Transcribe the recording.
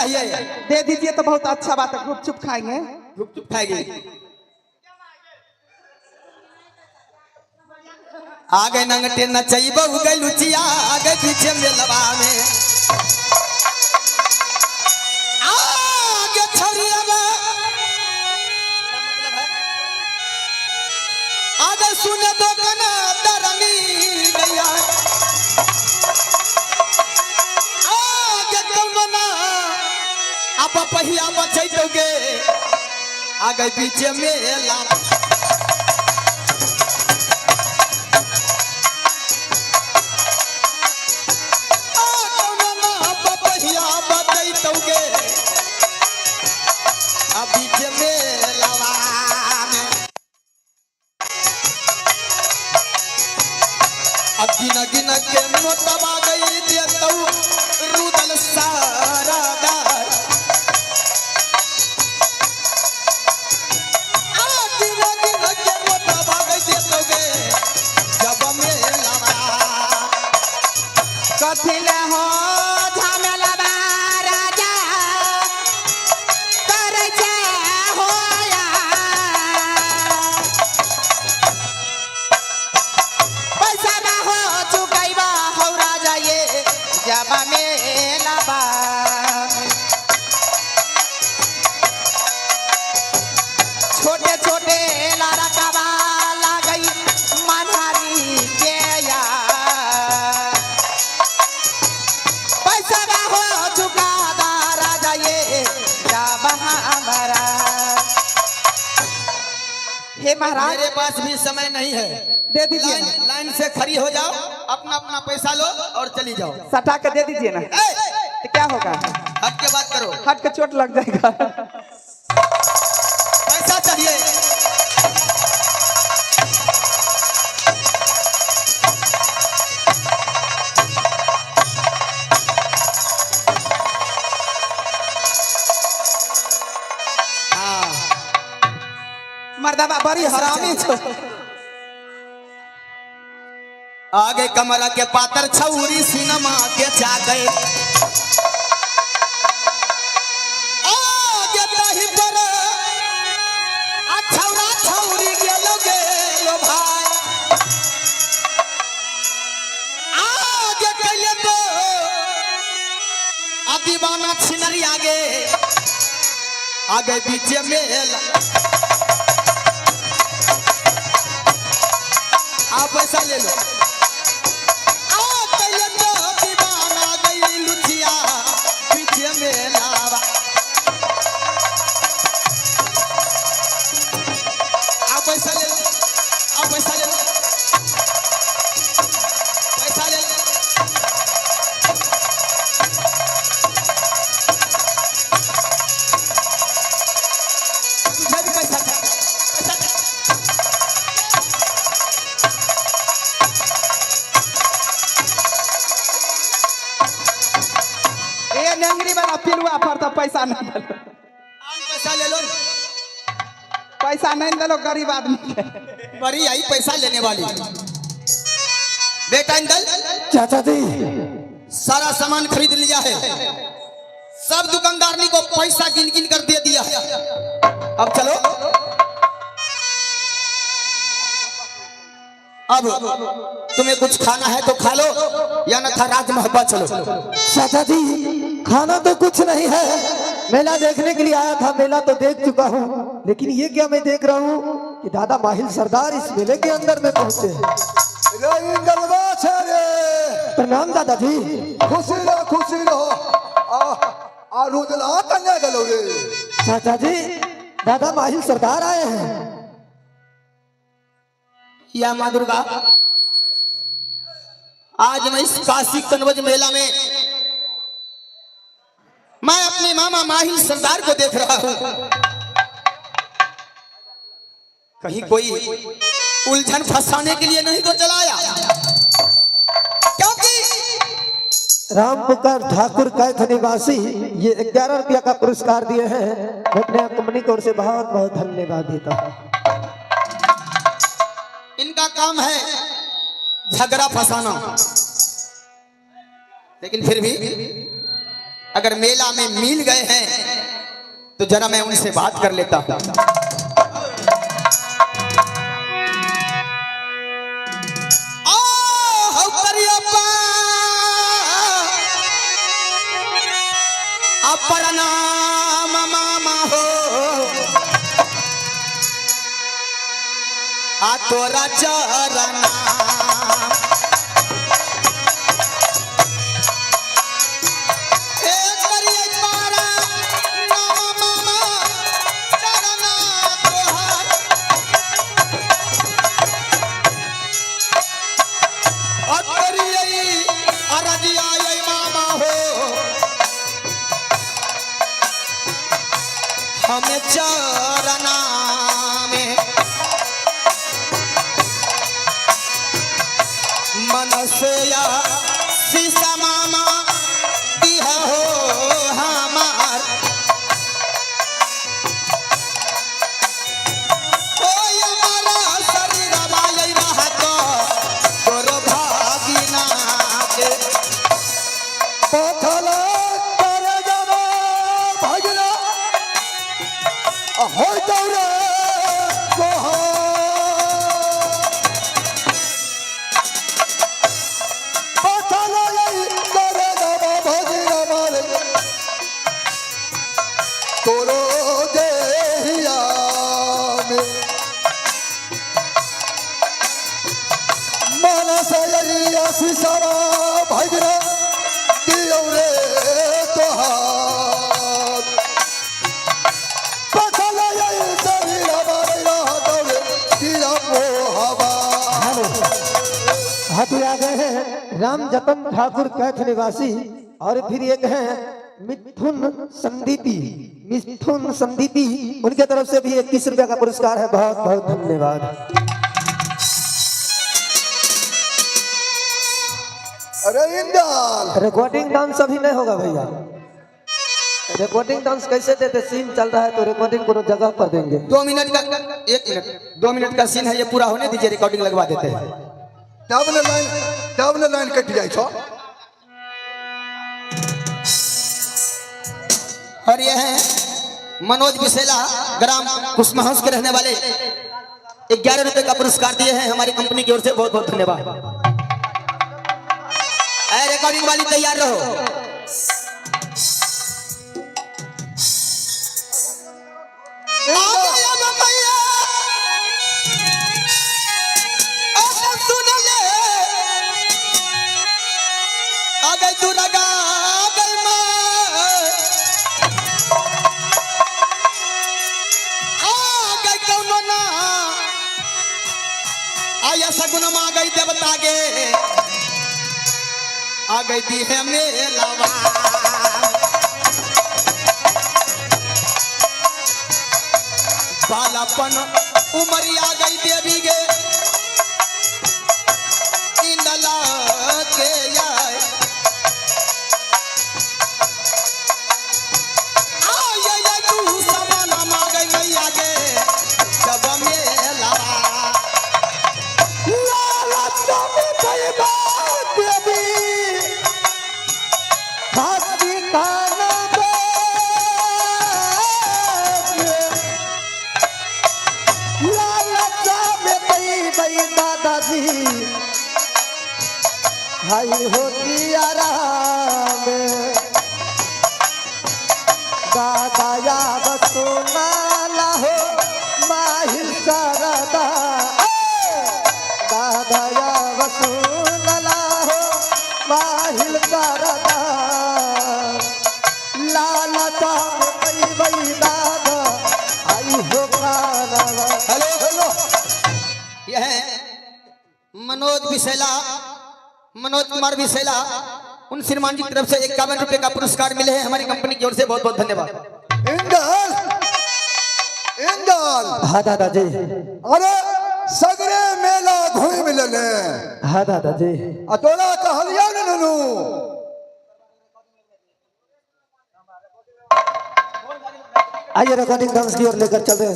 चाहिए। दे दीजिए तो बहुत अच्छा बात है, गुपचुप खाएंगे। गुपचुप खाएगी। आगे नंगटे नचई बहु गई लुचिया आगे पीछे मेलवा में। आगे छड़िया में आगे सुने दो कना दरनी गैया। आगे कौनो ना आप पहिया बचै दोगे आगे पीछे मेला। आ कौनो ना पहिया बचै दोगे आ बीच मेलवा में। अब गिन गिन के नोटवा गई देतौ रुदल सारा दार। आ गिन गिन के नोटवा गई देतौ गे जब मेलवा। कथी ले हो झमेलबा राजा करै छै होया। पैसा ना हो चुकैबा हौ राजा ये जब मेलबा। छोटे छोटे लड़कवा लागई मनहरी के या। पैसा ना हो चुका दा राजा ये जब हमारा। हे महाराज, मेरे पास भी समय नहीं है। दे दीजिए लाइन ना। लाइन से खड़ी हो जाओ, अपना अपना पैसा लो और चली जाओ। सटा के दे दीजिए ना। ए, तो क्या होगा? हट के बात करो। हट के चोट लग जाएगा। पैसा चाहिए। हाँ। मर्दबा बड़ी हरामी छो। आगे कमरा के पातर छौरी सिनेमा के जागे। आगे दही पर आ छौरा छौरी गेलो गेलो भाई। आगे कैले तो आ दीवाना छिनरी आगे आगे बीचे मेला। आप पैसा ले लो। आ कैले तो दीवाना गई लुचिया पीछे मेलावा। आप पैसा ले लो, आप पैसा ले लो, पैसा ले लो। तुझे भी पैसा चाहिए, पैसा चाहिए। ए नेंगरी वाला पिलुआ पर तो पैसा नहीं देलो। आप पैसा ले लो। पैसा नहीं देलो गरीब आदमी के। बड़ी आई पैसा लेने वाली। बेटा इंदल, चाचा जी, सारा सामान खरीद लिया है, सब दुकानदारनी को पैसा गिन गिन कर दे दिया है। अब चलो, अब तुम्हें कुछ खाना है तो खा लो या न था राज मोहब्बत चलो। चाचा जी, खाना तो कुछ नहीं है। मेला देखने के लिए आया था, मेला तो देख चुका हूँ, लेकिन ये क्या मैं देख रहा हूँ कि दादा माहिल सरदार इस मेले के अंदर में पहुँचे। रे इंदलवा छे रे। प्रणाम दादाजी। खुशी रहो, खुशी रहो। आ आ रुदला कन्या गेलो रे? चाचा जी, दादा माहिल सरदार आए हैं। या माँ दुर्गा, आज मैं इस काशी कन्नौज मेला में मैं अपने मामा माहिल सरदार को देख रहा हूं। कहीं कोई उलझन फंसाने के लिए नहीं तो चलाया, क्योंकि राम पुकार ठाकुर कैथ निवासी ये 11 रुपया का पुरस्कार दिए हैं। मैं अपने कंपनी की ओर से बहुत बहुत धन्यवाद देता हूँ। इनका काम है झगड़ा फंसाना, लेकिन फिर भी अगर मेला में मिल गए हैं तो जरा मैं उनसे बात कर लेता हूं। आ, हौ करियप्पा, आ प्रणाम मामा हो, आ तोरा चरना। हे करियै पारा नाम मामा चरना तोहार। आ करियै अरजिया यै मामा हो, हमें चरना में मनसया सीसा मामा दिहा हो हमार। ओ हमारा शरीर बाई रहत तोर भागिना के। पथल कर जमा भजना हो रे पथल कर जमा भजना मारे तोरो देहिया में मनस आशीषवा भजना दियौ रे तोहार। पथल शरीर बारे रहत दिया मोहबा। हाथी आ गए हैं राम जतन ठाकुर कैथ निवासी, और फिर एक हैं मिथुन संदीपी, मिथुन संदीपी, उनके तरफ से भी 21 रुपया का पुरस्कार है। बहुत बहुत धन्यवाद। अरे इंदल, रिकॉर्डिंग डांस अभी नहीं होगा भैया। रिकॉर्डिंग डांस कैसे देते? सीन चल रहा है तो रिकॉर्डिंग कोनो जगह पर देंगे। 2 मिनट का, 1 मिनट, 2 मिनट का सीन है, ये पूरा होने दीजिए, रिकॉर्डिंग लगवा देते हैं। तब ने लाइन, तब ने लाइन कटि जाइ छौ। और ये है मनोज बिसेला, ग्राम कुसमहंस के रहने वाले, 11 रुपए का पुरस्कार दिए हैं हमारी कंपनी की ओर से। बहुत बहुत धन्यवाद। रिकॉर्डिंग वाली तैयार रहो। आ गया मैया, आ सुन ले, आ गई दुर्गा, आ गई माँ, आ गई कौनो ना आया सगुन आ गई देवता गे, आ गई दी है मेलवा। बालापन उमरी आ गई देवी गे, इंदला के आए। आय आय तू समाना मा गई मैया गे जब मेलवा। दादाजी हाय होती आराम, दादा या बसुना हो माहिल सरदा, दादा या बसुना हो माहिल सरदा। लाला ताम पई बई दादा आई हो कानवा। हेलो हेलो, यह है मनोज बिसेला, मनोज कुमार बिसेला, उन श्रीमान जी की तरफ से 51 रुपए का पुरस्कार मिले हैं हमारी कंपनी की ओर से। बहुत बहुत धन्यवाद। इंदल, इंदल। हाँ दादाजी। अरे सगरे मेला घूमि लेले। हाँ दादाजी। आ तोरा कहलियौ ने नुनू। आइए रिकॉर्डिंग डांस की ओर लेकर चल रहे हैं।